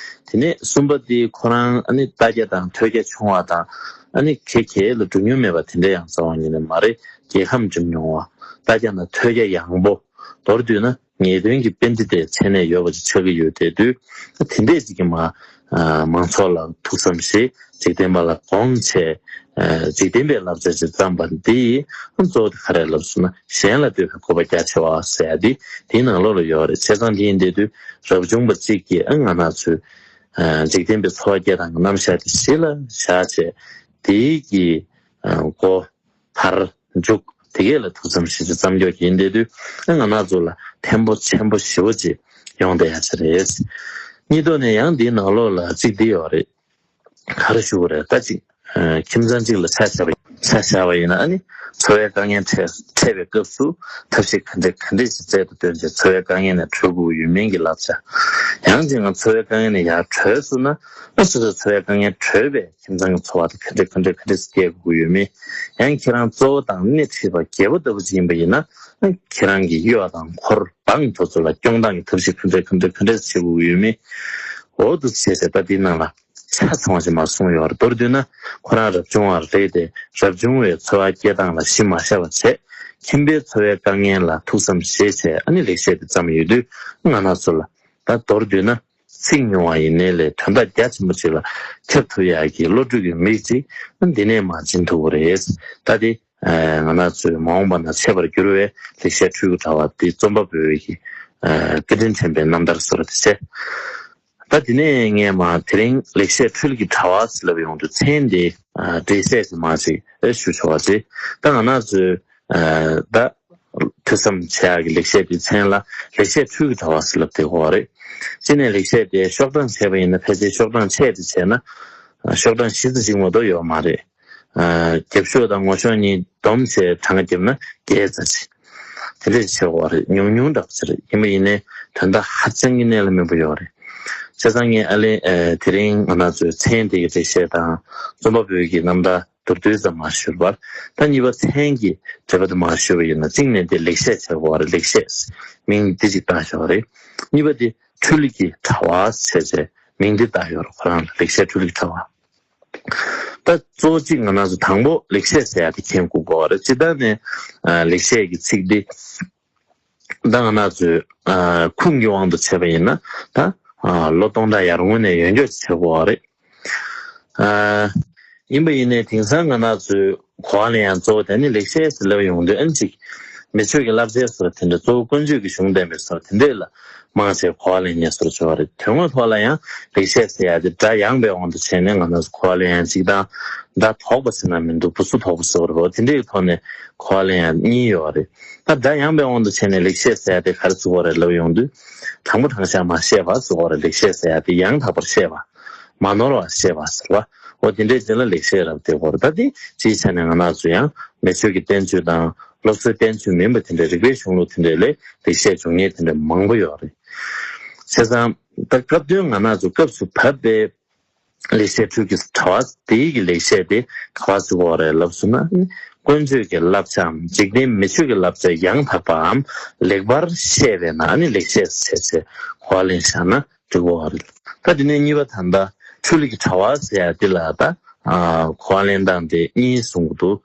དེ་ནས་གསུམ་པ་དེ་ཁོ་རང་ཨ་ནི་ལྟ་རྒྱ་དང་ཐོས་རྒྱ་ཆུང་བ་དང་ཨ་ནི་ག་ག་ལ་འགྲོ་མྱོང་མེད་པ་དེ་འདྲ་ཡང་རྩ་བ་ཉིད་ནས་མ་རེད། རྒྱལ་ཁམས་འགྲིམ་མྱོང་བ། ལྟ་རྒྱ་དང་ཐོས་རྒྱ་ཡངས་པོ། མདོར་བསྡུས་ན་ངེས་དོན་གྱི་པཎྜི་ཏའི་མཚན་གནས་ཡོད་པ་ཅིག་ཆགས་ཀྱི་ཡོད་བསྡད་དུས། དེ་འདྲས་ཅིག་གིས་མ་མང་ཚོགས་ལ་ཐུགས་བསམ་བཞེས། འཇིག་རྟེན་པ་ལ་དགོངས་བྱས། འཇིག་རྟེན་པའི་བསླབ་བྱ་ཅིག་བརྩམས་པ་འདི་ཡིས་གཙོ་བོ་དེ་ག་རེ་ལབ་སོང་ན་གཞན་ལ་བསྟོད་པའི་དགོས་པ་རྒྱ་ཆེ་བ་ཟེར་ཡ་འདི་དེའི་ནང་ལོགས་ལ་ཡོད་རེད། བྱས་ཙང་འདི་ཡིན་བསྡད་དུས་རབ་བྱུང་པ་གཅིག་གིས་ཨ་ང་རང་ཚོའི་འཇིག་རྟེན་པའི་འཚོ་བ་སྐྱེལ་སྟངས་ཀྱི་རྣམ་གཞག་དེ་གཞི་ལ་བཞག་བྱས། དེའི་གི་འགོ་བར་མཇུག་དེ་གས་ལ་ཐུགས་བསམ་བཞེས་བྱས་བརྩམས་ཆོས་ཀྱི་ཡིན་བསྡད་དུས་ཨ་ང་རང་ཚོ་ལ་ཕན་པོ་ཆེན་པོ་ཞེ་པོ་ཅིག་ཡོང་བསྡད་ཡ་ཅིག་རེད། གཉིས་ཐོག་ནས་ཡང་འདིའི་ནང་ལོགས་ལ་གཅིག་འདི་ཡོད་རེད། ག་རེ་ཞུ་དགོས་རེད། ད་ཅིག་ཁྱིམ་ཚང་གཅིག་ལ་ཆ་བཞག་པ་ཆ་བཞག་པ་ཡིན་ན་ཨ་ནི་འཚོ་བའི་དཀའ་ངལ་འཕྲད་འཕྲད་པའི་སྐབས་སུ་ཐབས་ཤེས་ག་འདྲས་ག་འདྲས་ཤིག་རྩལ་དུ་བཏོན་བྱས་འཚོ་བའི་དཀའ་ངལ་ནས་གྲོལ་དགོས་ཡོད་མིན་གྱི་བསླབ་བྱ། ཡང་ཅིག་ང་འཚོ་བའི་དཀའ་ངལ་ནས་ཡར་གྲོལ་སོང་ན་ཨ་སོ་སོའི་འཚོ་བའི་དཀའ་ངལ་གྲོལ་བའི་ཁྱིམ་ཚང་གི་འཚོ་བ་དེ་ག་འདྲས་ག་འདྲས་ག་འདྲས་སྐྱེལ་དགོས་ཡོད་མེད། ཡང་ཁྱེད་རང་གཙོ་བོ་དང་སྣེ་ཁྲིད་པ་རྒྱལ་པོ་ལྟ་བུ་ཅིག་ཡིན་པ་ཡིན་ན་ཨ་ཁྱེད་རང་གི་གཡོ་བ་དང་འཁོར་འབངས་དེ་ཚོ་ལ་སྐྱོང་སྟངས་ཀྱི་ཐབས་ཤེས་ག་འདྲས་ག་འདྲས་ག་འདྲས་བྱེད་དགོས་ཡོད་མེད། འོ་དེ་བྱས་ཚེ་ད་འདི་ནང་ལ་ཆ་ཚང་བ་ཞིག་མར་གསུངས་ཡོད་རེད། མདོར་བསྡུས་ན་ཁོ་རང་རབ་བྱུང་བ་རེད་དེ་རབ་བྱུང་བའི་འཚོ་བ་སྐྱེལ་སྟངས་ལ་གཞི་མ་བཞག་པ་བྱས། ཁྱིམ་པའི་འཚོ་བའི་དཀའ་ངལ་ལ་ཐུགས་བསམ་བཞེས་བྱས་ཨ་ནི་ལེགས་བཤད་དེ་བརྩམས་ཡོད་དུས་ང་རང་ཚོ་ལ་ད་མདོར་བསྡུས་ན་ཚིག་ཉུང་བ་ཡིན་ནའི་ལས་དོན་དག་རྒྱ་ཆེན་པོ་ཅིག་ལ་ཁྱབ་ཐུབ་ཡག་གི་བློ་གྲོས་ཀྱི་མིག་ཅིག་འདི་ནས་མར་སྦྱིན་ཐུབ་ཀྱི་རེད། ད་དེ་ང་རང་ཚོའི་མ་འོངས་པ་ན་འཆད་པར་འགྱུར་བའི་ལེགས་བཤད་འཕྲུལ་གྱི་དྲ་བ་འདི་རྩོམ་པ་པོའི་གི་བཀའ་དྲིན་དྲན་པའི་རྣམ་ཐར་ཟེར་བ་དེ་བྱས། ད་དེ་ནས་ངས་མ་དེ་རིང་ལེགས་བཤད་འཕྲུལ་གྱི་དྲ་བ་ཟེར་ལབ་ཡོང་དུས་མཚན་དེ་འགྲེལ་བཤད་ཅིག་མ་ཅིག་ཞུ་ཆོག་པ་ཅིག་ད་ང་རང་ཚོའི་ད་ཐོས་བསམ་བྱེད་ཡག་གི་ལེགས་བཤད་དེའི་མཚན་ལ་ལེགས་བཤད་འཕྲུལ་གྱི་དྲ་བ་ཟེར་ལབ་བསྡད་ཀྱི་ཡོད་རེད། གཅིག་ནས་ལེགས་བཤད་དེ་ཤོག་གྲངས་བྱས་པ་ཡིན་ན་ཕལ་ཆེར་ཤོག་གྲངས་ཆེ་དེ་བྱས་ན་ཤོག་གྲངས་བཞི་ཙམ་ཅིག་མ་གཏོགས་ཡོད་མ་རེད། རྒྱབ་ཤོག་དང་ངོ་ཤོག་གཉིས་བསྡོམས་བྱས་གྲངས་ཀ་བརྒྱབ་ན་བརྒྱད་ཙམ་ཞིག་དེ་འདྲས་ཆེ་བ་རེད། ཉུང་ཉུང་འདྲ་པོ་ཅིག་རེད། ཡིན་པ་ཡིན་ནའི་དོན་དག་ཧ་ཅང་གི་གནད་ལ་སྨིན་པོ་ཡོད་རེད། བྱས་ཙང་ངས་ཨ་ལེ་དེ་རིང་ང་རང་ཚོའི་མཚན་དེ་གི་འགྲེལ་བཤད་དང་རྩོམ་པ་པོའི་གི་རྣམ་ཐར་མདོར་བསྡུས་ཙམ་མར་ཞུས་པ། ད་གཉིས་པ་མཚན་གྱི་འགྲེལ་པ་དེ་མར་ཞུས་པ་ཡིན་ན་གཅིག་ནས་དེ་ལེགས་བཤད་ཆགས་པ་རེད། ལེགས་བཤད་མིང་འདི་ཅིག་བཏགས་བཞག་པ་རེད། གཉིས་པ་དེ་འཕྲུལ་གྱི་དྲ་བ་ཟེར་བྱས་མིང་འདི་བཏགས་ཡོད་རེད། ཁོ་རང་ལ་ལེགས་བཤད་འཕྲུལ་གྱི་དྲ་བ། ད་གཙོ་བོ་གཅིག་ང་རང་ཚོ་དང་པོ་ལེགས་བཤད་ཟེར་ཡ་དེ་མཁྱེན་དགོས་ཀྱི་ཡོད་རེད། སྤྱིར་བཏང་ནས་ལེགས་བཤད་ཀྱི་ཚིག་འདི་ད་ང་རང་ཚོའི་ཁུངས་ཀྱི་དབང་དུ་བྱས་པ་ཡིན་ན་ད་ལོ་སྟོང་ཕྲག་ཡར་སྔོན་ནས་ཡོད་འགྱོག་ཅིག་བྱེད་དགོས་པ་རེད། ཡིན་པ་ཡིན་ནའི་དེང་སང་ང་རང་ཚོའི་གོ་བ་ལ་ཡང་གཙོ་བོ་དེ་ནི་ལེགས་བཤད་ཟེར་ལབ་ཡོང་དུས་ཨ་ནི་ཅིག་ མི་ཆོས་ཀྱི་བསླབ་བྱའི་སོར་དེ་འདྲ་གཙོ་བོ་ཀུན་སྤྱོད་ཀྱི་གཞུང་ལྡན་པའི་སོར་དེ་འདྲས་ལ་མང་ཆེ་གོ་བ་ལེན་ཉེ་སོར་འབྱོར་བ་རེད། དོན་དངོས་ཐོག་ལ་ཡང་ལེགས་བཤད་ཟེར་ཡ་དེ་སྒྲ་ཡངས་པའི་དབང་དུ་བྱས་ནས་ང་རང་ཚོ་གོ་བ་ལེན་ཡ་གཅིག་དང་། སྒྲ་དོག་པ་ཟེར་ན་མི་འདུག་བུ་སུ་དོག་པོ་ཟེར་བ་རེད་བ། དེ་འདྲའི་ཐོག་ནས་གོ་བ་ལེན་ཡ་གཉིས་ཡོད་རེད། ད་སྒྲ་ཡངས་པའི་དབང་དུ་བྱས་ནས་ལེགས་བཤད་ཟེར་ཡ་དེ་ག་རེ་ཟེར་དགོས་རེད་ལབ་ཡོང་དུས། དྲང་པོ་དྲང་བཞག་མ་བཤད་པ་ཟེར་དགོས་རེད། ལེགས་བཤད་ཟེར་ཡ་དེ་ཡང་དག་པར་བཤད་པ། མ་ནོར་བར་བཤད་པ་ཟེར་བ། འོ་དེ་འདྲའི་རྗེས་ལ་ལེགས་བཤད་རབ་སྟེ་སྐོར་ད་དེ་སྤྱིའི་ཆ་ནས་ང་རང་ཚོ་ཡང་མི་ཆོས་ཀྱི་བསྟན་བཅོས་དང་སློབ་གསོའི་བསྟན་བཅོས་མིན་པ་དེ་འདྲའི་རིག་པའི་གཞུང་ལུགས་དེ་འདྲའི་ལས་ལེགས་བཤད་འབྱུང་མཁན་དེ་འདྲ་མང་པོ་ཡོད་རེད། བྱས་ཙང་ད་སྐབས་དོན་ང་རང་ཚོ་སྐབས་སུ་བབས་པའི་ལེགས་བཤད་འཕྲུལ་གྱི་དྲ་བ་དེའི་གི་ལེགས་བཤད་དེ་ག་པར་བརྩི་དགོས་རེད་ལབ་སོང་ན། ཀུན་སྤྱོད་ཀྱི་བསླབ་བྱའམ་འཇིག་རྟེན་མི་ཆོས་ཀྱི་བསླབ་བྱ་ཡང་དག་པའམ་ལེགས་པར་བཤད་པས་ན་ཨ་ནི་ལེགས་བཤད་ཟེར་བྱས་གོ་བ་ལེན་བཞག་ན་འགྲིག་གི་རེད། ད་དེ་ནས་གཉིས་པ་ད་ལྟ་འཕྲུལ་གྱི་དྲ་བ་ཟེར་ཡ་དེ་ལ་ད་ཨ་གོ་བ་ལེན་སྟངས་དེ་གཉིས་གསུང་གི་འདུག་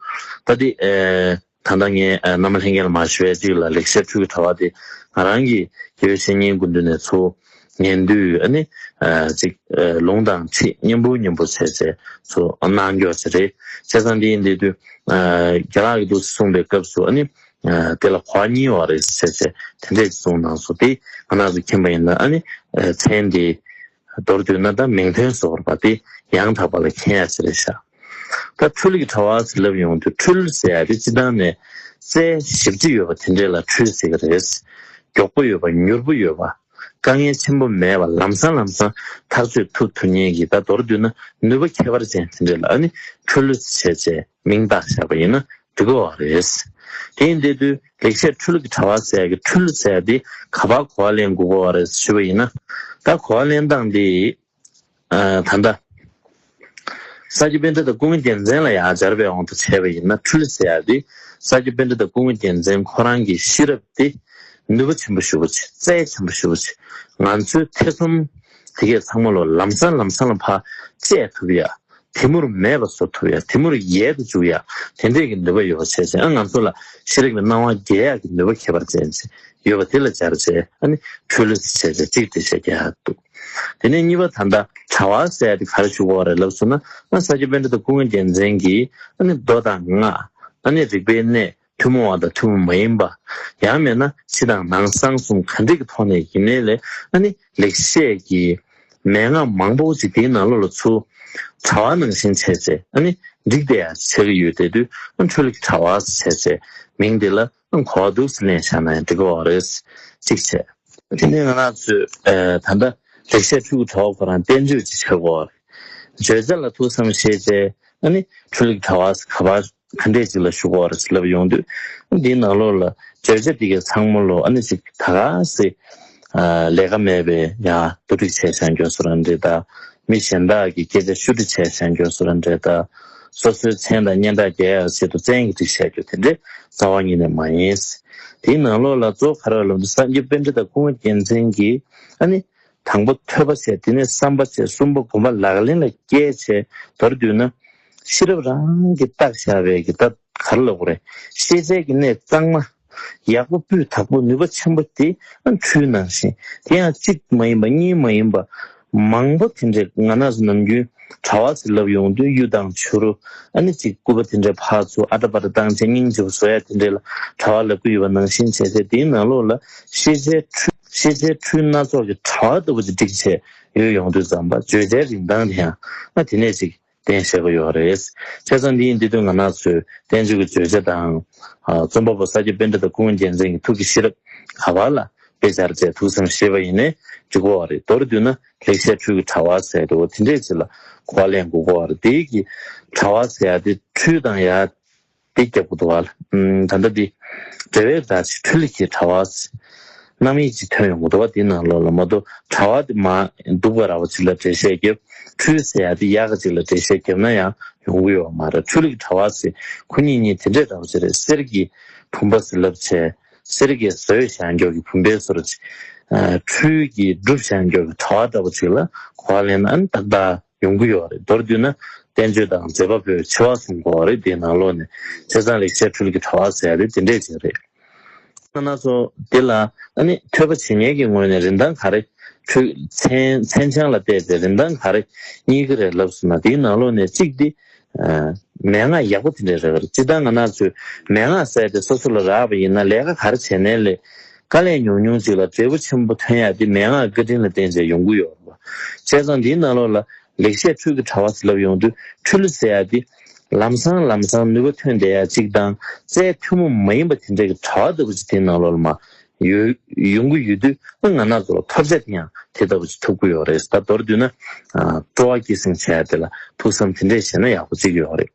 ད་དེ་ཨེ་ད་ལྟ་ངས་ཨ་རྣམ་པ་ལྷན་རྒྱས་ལ་མར་ཞུ་ཡ་གཅིག་ལ་ལེགས་བཤད་འཕྲུལ་གྱི་དྲ་བ་དེ་ང་རང་གིས་དགེ་བའི་བཤེས་གཉེན་སྐུ་མདུན་ནས་ཚུར་ཉན་དུས་ཨ་ནི་ཨ་ཅིག་ཨ་ལུང་དང་ཁྲིད་སྙན་པོ་སྙན་པོ་བྱས་བྱས་ཚུར་གནང་རྒྱུ་ཅིག་རེད། བྱས་ཙང་འདི་ཡིན་དུས་ཨ་རྒན་ལགས་ཀྱིས་འདུག་གསུངས་པའི་སྐབས་སུ་ཨ་ནི། ཨ་དེ་ལ་གོ་བ་གཉིས་ཡོད་རེད་ཟེར་བྱས་དེ་འདྲས་གསུངས་གནང་སོང་། དེ་ང་རང་ཚོ་མཁྱེན་པ་ཡིན་ན་ཨ་ནི་ཨ་མཚན་དེ་མདོར་བསྡུས་ན་ད་མིང་དོན་བཟོ་བར་བ་དེ་ཡང་དག་པ་ལ་མཁྱེན་ཡ་ཟེར་རེད་ཤག་ད་འཕྲུལ་གྱི་དྲ་བ་ཟེར་ལབ་ཡོང་དུས་འཕྲུལ་ཟེར་ཡ་དེ་སྤྱི་བཏང་ནས་རྩལ་ཞིབ་ཅིག་ཡོད་པ་དེ་འདྲས་ལ་འཕྲུལ་ཟེར་གི་རེད། མགྱོགས་པོ་ཡོད་པ་མྱུར་པོ་ཡོད་པ། དཀའ་ངལ་ཆེན་པོ་མེད་པ་ལམ་སང་ལམ་སང་ཐག་གཅོད་ཐུབ་ཐུབ་མཁན་གྱི་ད་མདོར་བསྡུས་ན་ནུས་པ་ཁྱད་པར་ཅན་དེ་འདྲས་ལ་ཨ་ནི་འཕྲུལ་ཟེར་བྱས་མིང་བཏགས་བཞག་པ་ཡིན་ན། འགྲིག་གི་རེད། དེ་ཡིན་དུས་ལེགས་བཤད་འཕྲུལ་གྱི་དྲ་བ་ཟེར་གྱི་འཕྲུལ་ཟེར་དེ་ག་པར་གོ་བ་ལེན་དགོས་ཀྱི་རེད་ཞུས་པ་ཡིན་ན། ད་གོ་བ་ལེན་སྟངས་དེ་ཨ་ད་ལྟ་ས་སྐྱ་པཎྜི་ཏ་ཀུན་དགའ་རྒྱལ་མཚན་ལ་ཡང་སྦྱར་བའི་དབང་དུ་བྱས་པ་ཡིན་ན། འཕྲུལ་ཟེར་ཡ་དེ་ས་སྐྱ་པཎྜི་ཏ་ཀུན་དགའ་རྒྱལ་མཚན་ཁོ་རང་གི་ཤེས་རབ་དེ་ནུས་པ་ཆེན་པོ་ཞེ་པོ་ཅིག་རྩལ་ཆེན་པོ་ཞེ་པོ་ཅིག་ང་ཚོའི་ཐེ་ཚོམ་དེ་གས་ཚང་མ་ལོ་ལམ་སང་ལམ་སང་ལ་ཕར་བཅད་ཐུབ་ཡ། དེ་མུར་མེད་པ་བཟོ་ཐུབ་ཡ། དེ་མུར་ཡལ་དུ་འཇུག་ཡ། དེ་འདྲས་ཀྱི་ནུས་པ་ཡོད་པ་བྱས་ཙང་ཨ་ང་ཚོ་ལ་ཤེས་རིག་པའི་སྣང་བ་རྒྱས་ཡག་གི་ནུས་པ་ཁྱད་པར་ཅན་ཅིག་ཡོད་པ་དེ་ལ་སྦྱར་བྱས་ཨ་ནི་འཕྲུལ་ཟེར་བྱས་ཅིག་འགྲེལ་བཤད་རྒྱག་ཡག་འདུག་དེ་ནས་གཉིས་པ་ད་ལྟ་དྲ་བ་ཟེར་ཡ་དེ་ག་རེ་ཞུ་དགོས་རེད་ལབ་སོང་ན། ཨ་ས་སྐྱ་པཎྜི་ཏ་ཀུན་དགའ་རྒྱལ་མཚན་གྱིས་ཨ་ནི་མདོ་དང་སྔགས་ཨ་ནི་རིག་པའི་གནས་ཐུན་མོང་བ་དང་ཐུན་མོང་མ་ཡིན་པ། ཡང་མིན་ན་ཕྱི་དང་ནང་གསང་གསུམ་ག་འདྲ་གི་ཐོག་ནས་ཡིན་ནའི་ལས་ཨ་ནི་ལེགས་བཤད་ཀྱི་མན་ངག་མང་པོ་ཅིག་དེའི་ནང་ལོགས་ལ་ཚུར་དྲ་བ་ནང་བཞིན་བྱས་བྱས་ཨ་ནི་འགྲིག་བསྡད་ཡ་ཆགས་ཀྱི་ཡོད་དེ་དུས་ཨ་འཕྲུལ་གྱི་དྲ་བ་བྱས་བྱས་མིང་འདི་ལ་ཨ་གོ་བ་འདུག་སེ་ལེན་བཞག་ན་ཡང་འགྲིག་གི་རེད། གཅིག་བྱས། དེ་ནས་ང་རང་ཚོས་ཨ་ད་ལྟ་ལེགས་བཤད་འཕྲུལ་གྱི་དྲ་བ་ཁོ་རང་བསྟན་བཅོས་ཅིག་བྱེད་དགོས་རེད། བརྗོད་བྱ་ལ་ཐུགས་བསམ་བཞེས་བྱས་ཨ་ནི་འཕྲུལ་གྱི་དྲ་བ་ག་པར་ག་འདྲས་ཅིག་ལ་ཞུགས་ཡོད་རེད་ལབ་ཡོང་དུས། འདིའི་ནང་ལོགས་ལ་བརྗོད་བྱ་འདི་གའི་ཚང་མ་ལོ་ཨ་ནི་ཅིག་ད་ག་སེ་ཨ་ལས་ཀ་མེད་པའི་ཡ་བསྡུ་སྒྲིག་བྱས་བཞག་རྒྱུ་བཟོ་འདྲ་འདྲ་དང་། མི་གཞན་དག་གི་སྐད་ཆ་བཤུ་སྒྲིག་བྱས་བཞག་རྒྱུ་བཟོ་འདྲ་འདྲ་དང་། སོ་སོའི་མཚན་དང་སྙན་གྲགས་རྒྱས་ཡག་ཆེད་དུ་བཙན་གྱིས་སྒྲིག་བྱས་རྒྱུ་དེ་འདྲའི་རྩ་བ་ཉིད་ནས་མ་ཡིན། དེའི་ནང་ལོགས་ལ་གཙོ་བོ་ག་རེ་ལབ་ན་སངས་རྒྱས་པཎྜི་ཏ་ཀུན་དགའ་རྒྱལ་མཚན་གྱིས་ཨ་ནི། དང་པོ་ཐོས་པ་བྱས། དེ་ནས་བསམ་པ་བྱས། གསུམ་པ་སྒོམ་པ་ལག་ལེན་ལ་བསྐྱལ་བྱས། མདོར་བསྡུས་ན་ཤེས་རབ་རང་གིས་བརྟགས་བཞག་པའི་གི་ད་ག་རེ་ལབ་དགོས་རེད། ཤེས་བྱའི་གི་གནས་གཙང་མ་ཡག་པོ་སྤུས་དག་པོ་ནུས་པ་ཆེན་པོ་དེ་འཕྲུལ་ནང་བཞིན། དེ་ཡང་གཅིག་མ་ཡིན་པ་གཉིས་མ་ཡིན་པ་མང་པོ་དེ་འདྲས། ང་རང་ཚོ་ནམ་རྒྱུན་དྲ་བ་ཟེར་ལབ་ཡོང་དུས་གཡུ་དང་བྱུ་རུ་ཨ་ནི་ཅིག་སྐུད་པ་དེ་འདྲས་ཕར་ཚུར་ཨ་ཏྲ་པ་ཏྲ་བཏང་བྱས་སྙིང་རྗེ་པོ་བཟོ་ཡ་དེ་འདྲས་ལ་དྲ་བ་ལབ་ཀྱི་ཡོད་པ་ནང་བཞིན་བྱས་ཏེ། དེའི་ནང་ལོགས་ལ་ཤེས་བྱའི་འཕྲུལ། ཤེས་བྱའི་འཕྲུལ་སྣ་ཚོགས་ཀྱི་དྲ་བ་ལྟ་བུ་ཅིག་བསྒྲིགས་བྱས་ཡོད་ཡོང་དུས་ཙམ་པ་བརྗོད་བྱའི་རིན་ཐང་དེ་ཡང་ཨ་དེ་ནས་ཅིག་བསྟན་བཞག་གི་ཡོད་རེད། བྱས་ཙང་འདི་ཡིན་དུས་ང་རང་ཚོའི་བསྟན་བཅོས་ཀྱི་བརྗོད་བྱ་དང་། ཨ་རྩོམ་པ་པོ་ས་སྐྱ་པཎྜི་ཏ་ཀུན་དགའ་རྒྱལ་མཚན་གྱི་ཐུགས་ཀྱི་ཤེས་རབ་ག་པར་ལ་དཔེ་སྦྱར་བྱས་ཐུགས་བསམ་བཞེས་པ་ཡིན་ནའི་འགྲིག་གི་རེད། མདོར་བསྡུས་ན་ལེགས་བཤད་འཕྲུལ་གྱི་དྲ་བ་ཟེར་དེ་འོ་དེ་འདྲས་ཅིག་ལ་གོ་བ་ལེན་དགོས་ཀྱི་རེད། དེའི་གི་དྲ་བ་ཟེར་ཡ་དེ་འཕྲུལ་དང་ཡ། འདི་རྒྱབ་ཀྱི་འདུག་བ། ཨམ་ད་ལྟ་འདི་འབྲེལ་བའི་སྒྲ་ཆེ་འཕྲུལ་གྱི་དྲ་བ། རྣམ་དབྱེ་གཅིག་ཐོན་ཡོང་གི་འདུག་བ། འདི་ནང་ལོགས་ལ་མ་གཏོགས་དྲ་བ་འདི་མ་སྡུག་པ་ར་བ་ཅིག་ལ་འགྲེལ་བཤད་རྒྱབ། འཕྲུལ་ཟེར་ཡ་འདི་ཡག་ག་ཅིག་ལ་འགྲེལ་བཤད་རྒྱབ་ན་ཡང་ཡོང་གི་ཡོད་མ་རེད། འཕྲུལ་གྱི་དྲ་བ་ཟེར་ཁོ་གཉིས་གཉིས་དེ་འདྲས་འདྲ་བ་ཅིག་རེད། གསེར་གྱི་བུམ་པ་ཟེར་ལབ་བྱས། གསེར་གྱིས་བཟོས་བཞག་འགྱོག་གི་བུམ་པའི་བཟོ་འདྲ་ཅིག་ཨ་འཕྲུལ་གྱིས་གྲུབ་བཞག་འགྱོག་གི་དྲ་བ་འདྲ་བ་ཅིག་ལ་གོ་བ་ལེན་ན་ཨ་ནི་ཏག་ཏག་ཡོང་གི་ཡོད་རེད། མདོར་བསྡུས་ན་བསྟན་བཅོས་དང་མཛད་པ་པོའི་ཆེ་བ་གསུང་གི་ཡོད་རེད། དེའི་ནང་ལོགས་ནས་བྱས་ཙང་ལེགས་བཤད་འཕྲུལ་གྱི་དྲ་བ་ཟེར་ཡ་དེ་དེ་འདྲས་ཅིག་རེད། ང་རང་ཚོ་དེ་ལ་ཨ་ནི་ཐོས་པ་བྱེད་མཁན་གྱི་ངོས་ནས་རིན་ཐང་ག་རེ། འཕྲུལ་མཚན་མཚན་བྱང་ལ་བལྟས་ཏེ་རིན་ཐང་ག་རེ་རྙེད་ཀྱི་རེད་ལབ་སོང་ན། དེའི་ནང་ལོགས་ནས་གཅིག་དེ་ ཨ་མན་ངག་ཡག་པོ་དེ་འདྲ་རག་གི་རེད། སྤྱིར་བཏང་ང་རང་ཚོས་མན་ངག་ཟེར་དེ་སོ་སོ་ལ་རག་པ་ཡིན་ན་ལས་ཀ་ག་རེ་བྱས་ནའི་ལས་དཀའ་ལས་ཉུང་ཉུང་ཅིག་ལ་འབྲས་བུ་ཆེན་པོ་ཐོན་ཡག་དེ་མན་ངག་བཀའ་དྲིན་ལ་བརྟེན་བྱས་ཡོང་གི་ཡོད་རེད་པ། བྱས་ཙང་འདིའི་ནང་ལོགས་ལ་ལེགས་བཤད་འཕྲུལ་གྱི་དྲ་བ་ཟེར་ལབ་ཡོང་དུས་འཕྲུལ་ཟེར་ཡག་དེ་ལམ་སང་ལམ་སང་ནུས་པ་ཐོན་བསྡད་ཡག་ཅིག་དང་རྩལ་ཐུན་མོང་མ་ཡིན་པ་དེ་འདྲ་གི་དྲ་བ་ལྟ་བུ་ཅིག་དེའི་ནང་ལོགས་ལ་མ་ཡོད་ཡོང་གི་ཡོད་དུས་ང་རང་ཚོ་ལ་ཐོབ་བྱ་དེ་ཡང་དེ་ལྟ་བུ་ཅིག་ཐོབ་ཀྱི་ཡོད་རེད། ད་མདོར་བསྡུས་ན་ཨ་སྤྲོ་བ་སྐྱེད་སྲིང་བྱེད་ཡ་དེ་ལ་ཐུགས་བསམ་དེ་འདྲས་བཞེས་ན་ཡག་པོ་ཅིག་ཡོད་རེད།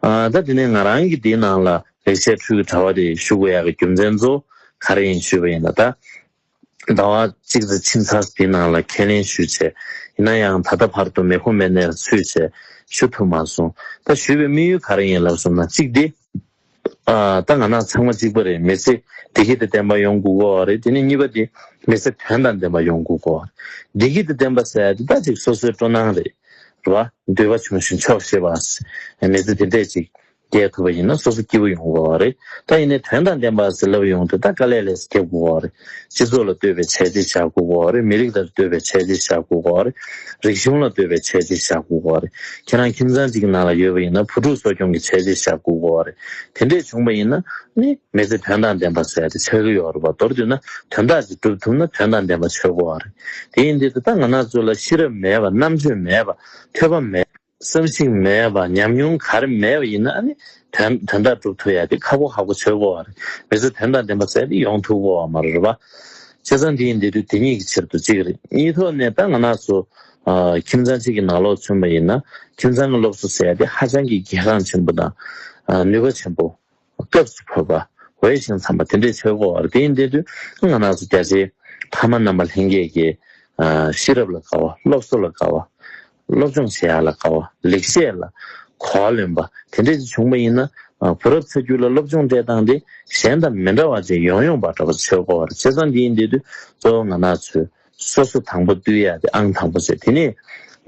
ཨ་ད་དེ་ནས་ང་རང་གི་དེའི་ནང་ལ་ལེགས་བཤད་འཕྲུལ་གྱི་དྲ་བ་དེ་ཞུ་དགོས་ཡ་གི་རྒྱུ་མཚན་གཙོ་བོ་ག་རེ་ཡིན་ཞུས་པ་ཡིན་ན། ད་ཟླ་བ་གཅིག་ཙམ་ཕྱིན་ཚར། དེའི་ནང་ལ་ཁས་ལེན་ཞུས་བྱས། ཡིན་ན་ཡང་ད་ལྟ་བར་དུ་མེ་ཁོག་མེ་ནས་ཚུད་བྱས་ཞུ་ཐུབ་མ་སོང་། ད་ཞུས་པའི་དམིགས་ཡུལ་ག་རེ་ཡིན་ལབ་སོང་ན་གཅིག་དེ། ཨ་ད་ང་རང་ཚང་མ་གཅིག་པ་རེད། མི་ཚེ་བདེ་སྐྱིད་དང་ལྡན་པ་ཡོང་དགོས་ཀྱི་ཡོད་རེད། དེ་ནས་གཉིས་པ་དེ་མི་ཚེ་དོན་དང་ལྡན་པ་ཡོང་དགོས་ཀྱི་ཡོད་རེད། བདེ་སྐྱིད་དང་ལྡན་པ་ཟེར་ཡ་དེ་ད་ཅིག་སོ་སོའི་སྤྲོ་སྣང་རེད། རེད་བ། འདོད་པ་ཆུང་ཞིང་ཆོག་ཤེས་པ། མི་ཚེ་དེ་འདྲས་ཅིག་སྐྱེལ་ཐུབ་པ་ཡིན་ན་སོ་སོ་སྐྱིད་པོ་ཡོང་གི་ཡོད་རེད། ད་ཡིན་ནའི་དོན་དང་ལྡན་པ་ཟེར་ལབ་ཡོང་དུས་ད་དཀའ་ལས་ལས་སུ་རྒྱབ་དགོས་ཀྱི་ཡོད་རེད། སྤྱི་ཚོགས་ལ་ལྟོས་པའི་བྱས་རྗེས་བཞག་དགོས་ཀྱི་ཡོད་རེད། མི་རིགས་ལ་ལྟོས་པའི་བྱས་རྗེས་བཞག་དགོས་ཀྱི་ཡོད་རེད། རིག་གཞུང་ལ་ལྟོས་པའི་བྱས་རྗེས་བཞག་དགོས་ཀྱི་ཡོད་རེད། ཁྱེད་རང་ཁྱིམ་ཚང་གཅིག་གི་ནང་ལ་ཡོད་པ་ཡིན་ན་བུ་ཕྲུག་གསོ་སྐྱོང་གི་བྱས་རྗེས་བཞག་དགོས་ཀྱི་ཡོད་རེད། དེ་འདྲས་བྱུང་པ་ཡིན་ན་ནི་མི་ཚེ་དོན་དང་ལྡན་པ་ཟེར་ཡ་དེ་ཆགས་ཀྱི་ཡོད་རེད་པ། མདོར་བསྡུས་ན་དོན་དག་ཅིག་སྒྲུབ་ཐུབ་ན་དོན་དང་ལྡན་པ་ཆགས་ཀྱི་ཡོད་རེད། དེ་ཡིན་དུས་ད་ང་རང་ཚོ་ལ་ཤེས་རབ་མེད་པ། རྣམ་དཔྱོད་མེད་པ། ཐོས་པ་མེད། བསམ་གཞིག་མེད་པ། ཉམས་མྱོང་ག་རེ་མེད་པ་ཡིན་ན་ཨ་ནི་དོན་དོན་དག་སྒྲུབ་ཐུབ་ཡ་དེ་ཁག་པོ་ཁག་པོ་ཆགས་ཀྱི་ཡོད་རེད། མི་ཚེ་དོན་དང་ལྡན་པ་ཟེར་དེ་ཡོང་ཐུབ་ཀྱི་ཡོད་མ་རེད་པ། བྱས་ཙང་འདི་ཡིན་དེ་དུས་དེ་གཉིས་ཀྱི་ཕྱིར་དུ་གཅིག་རེད། གཉིས་ཐོག་ནས་ད་ང་རང་ཚོ་ཨ་ཁྱིམ་ཚང་གཅིག་གི་ནང་ལོགས་མཚོན་པ་ཡིན་ན་ཁྱིམ་ཚང་གི་སློབ་གསོ་ཟེར་ཡ་དེ་ཧ་ཅང་གི་གལ་འགངས་ཆེན་པོ་དང་ཨ་ནུས་པ་ཆེན་པོ། སྐབས་སུ་བབ་པ། འོས་ཤིང་འཚམས་པ་དེ་འདྲས་ཆགས་ཀྱི་ཡོད་རེད། དེ་ཡིན་དེ་དུས་ང་རང་ཚོ་རྒྱ་ཆེའི་ཕ་མ་རྣམ་པ་ལྷན་རྒྱས་ཀྱིས་ཨ་ཤེས་རབ་ལ་དགའ་བ། སློབ་གསོ་ལ་དགའ་བ། སློབ་སྦྱོང་བྱེད་ཡག་ལ་དགའ་བ། ལེགས་བཤད་ལ་གོ་བ་ལོན་པ་དེ་འདྲས་ཅིག་བྱུང་པ་ཡིན་ན་ཨ་བུ་རབས་ཚ་རྒྱུད་ལ་སློབ་སྦྱོང་སྤྲད་སྟངས་དེ་གཞན་དང་མི་འདྲ་བ་ཅིག་ཡོང་ཡོང་པ་འདྲ་པོ་ཆགས་ཀྱི་ཡོད་རེད། བྱས་ཙང་དེ་ཡིན་དེ་དུས་གཙོ་བོ་ང་རང་ཚོས་སོ་སོ་དང་པོ་བཏུལ་ཡག་དེ་ཨང་དང་པོ་བྱས། དེ་ནས་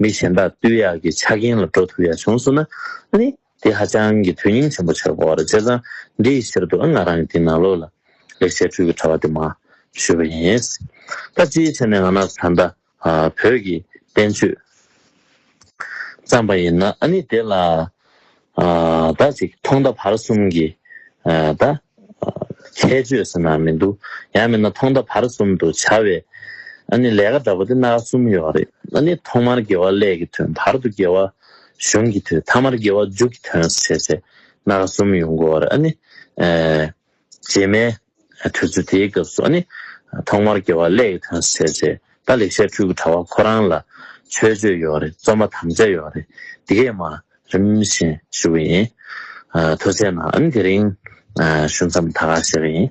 མི་གཞན་དག་བཏུལ་ཡག་གི་ཆ་རྐྱེན་ལ་འགྲོ་ཐུབ་ཡག་བྱུང་སོང་ན་ཨ་ནི། དེ་ཧ་ཅང་གི་དོན་སྙིང་ཆེན་པོ་ཆགས་ཀྱི་ཡོད་རེད། བྱས་ཙང་འདི་ཡི་ཕྱིར་དུ་ང་རང་གི་དེ་ནང་ལོགས་ལ་ལེགས་བཤད་འཕྲུལ་གྱི་དྲ་བ་དེ་མར་ཞུས་པ་ཡིན། ད་སྤྱིའི་ཆ་ནས་ང་རང་ཚོ་ད་ལྟ་ཨ་བོད་ཀྱི་བསྟན་བཅོས་བརྩམས་པ་ཡིན་ན་ཨ་ནི་དེ་ལ་ཨ་ད་ཅིག་ཐོག་མཐའ་བར་གསུམ་གྱི་ཨ་ད་ཁྱད་ཆོས་ཟེར་ན་མི་འདུག་ཡང་མིན་ན་ཐོག་མཐའ་བར་གསུམ་དུ་བྱ་བའི་ཨ་ནི་ལས་ཀ་འདྲ་པོ་དེ་སྣ་ཁ་གསུམ་ཡོད་རེད། ཨ་ནི་ཐོག་མར་དགེ་བ་ཀླད་ཀྱི་དོན། བར་དུ་དགེ་བ་གཞུང་གི་དོན། ཐ་མར་དགེ་བ་མཇུག་གི་དོན་ཟེར་བྱས་སྣ་ཁ་གསུམ་ཡོང་གི་ཡོད་རེད། ཨ་ནི་ཨེ་རྗེས་མའི་དུས་ཚོད་དེའི་སྐབས་སུ་ཨ་ནི་ཐོག་མར་དགེ་བ་ཀླད་ཀྱི་དོན་ཟེར་བྱས་ད་ལེགས་བཤད་འཕྲུལ་གྱི་དྲ་བ་ཁོ་རང་ལ་མཆོད་བརྗོད་ཡོད་རེད། རྩོམ་པ་དམ་བཅའ་ཡོད་རེད། དེ་གས་མར་རིམ་བཞིན་ཞུ་གི་ཡིན། ཨ་ཐུགས་རྗེ་གནང་། ཨ་ནི་དེ་རིང་ཨ་ཞུ་མཚམས་ད་ག་བཞག་གི་ཡིན།